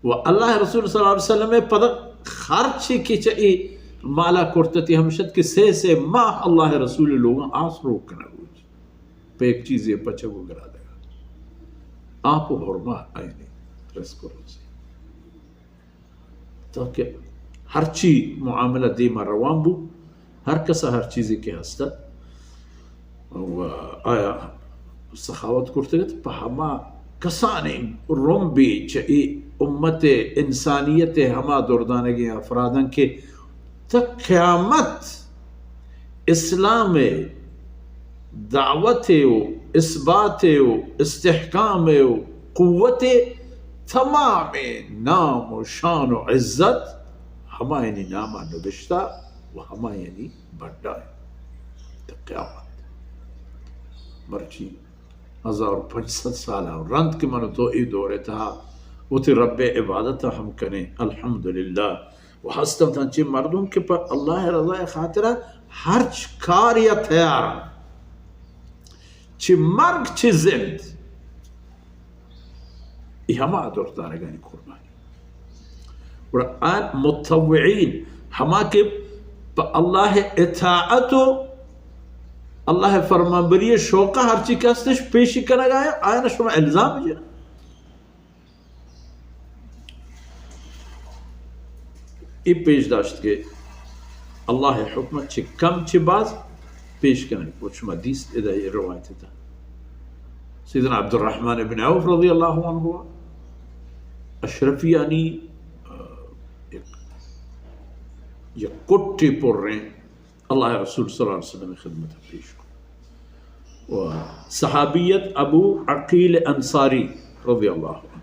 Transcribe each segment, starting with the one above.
و اللہ رسول صلی اللہ علیہ وسلم پدا خرچی کہ چہ اے مالا کرتتی ہمشت کہ سے سے ماہ اللہ رسول لوگاں آس روک کنگ بوت۔ پہ یک چیزے پچگ و گرادگا۔ آپ و ہرما آئینی رزق و روزی۔ تاکہ ہرچی معاملہ دیما روان بو، ہر کسا ہر چیزے کہ ہستت و آیا سخاوت کرتگت، پہ ہما کسانیں رمبے چہ اے امت انسانیت ہما دردانگیں افراداں کہ تا قیامت اسلام دعوت و اثبات و استحکام و قوت تمام نام و شان و عزت ہمایانی ناما نبشتہ و ہمایانی بڈا تا قیامت۔ مرچی ہزار و پنچ سد سال رند کہ من و تو اے دور تہا وتی رب عبادت ہم کنیں، الحمدللہ۔ و ہستنت انچیں مردم کہ پہ اللہ رضا خاطرا ہرچ کاریا تیار انت، چہ مرگ چہ زند، اے ہما دردانگانی قربانی۔ گڑا آ متطوعین، ہما کہ پہ اللہ اطاعت و اللہ فرمانبری شوقا ہرچی کہ ہستش پیشی کنگا، آیانا شما الزام جنئے۔ اے پیش داشت کہ اللہ حکمت چہ کم چہ باز پیش کنگ۔ و شما دیست ادا اے روایت تا سیدنا عبدالرحمن ابن عوف رضی اللہ عنہ اشرفیانی، آ، یک، یک کٹے پریں اللہ رسول صلی اللہ علیہ وسلم خدمت پیش کو۔ و صحابیت ابو عقیل انصاری رضی اللہ عنہ،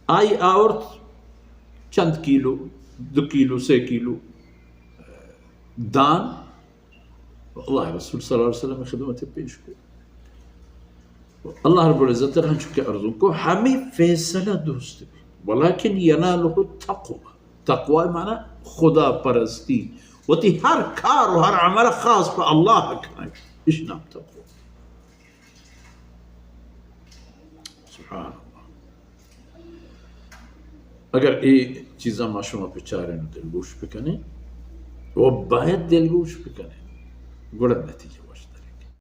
آئی آورت چند کیلو، دو کیلو، سے کیلو دان، اللہ رسول صلی اللہ علیہ وسلم خدمت پیش کو۔ اللہ رب العزت را ہنچو کہ ارزو کو، ہمیں فیصلہ درست بی، ولکن ینالہ التقوی۔ تقوی معنی خدا پرستی، وتی ہر کار و ہر عمل خاص پہ اللہ کنگ، اش نام تقوی۔ سبحان اللہ۔ اگر اے چیزاں ما شما بچاریں و دلگوش بکنیں، و باید دلگوش بکنیں، گڑا نتیجہ وش۔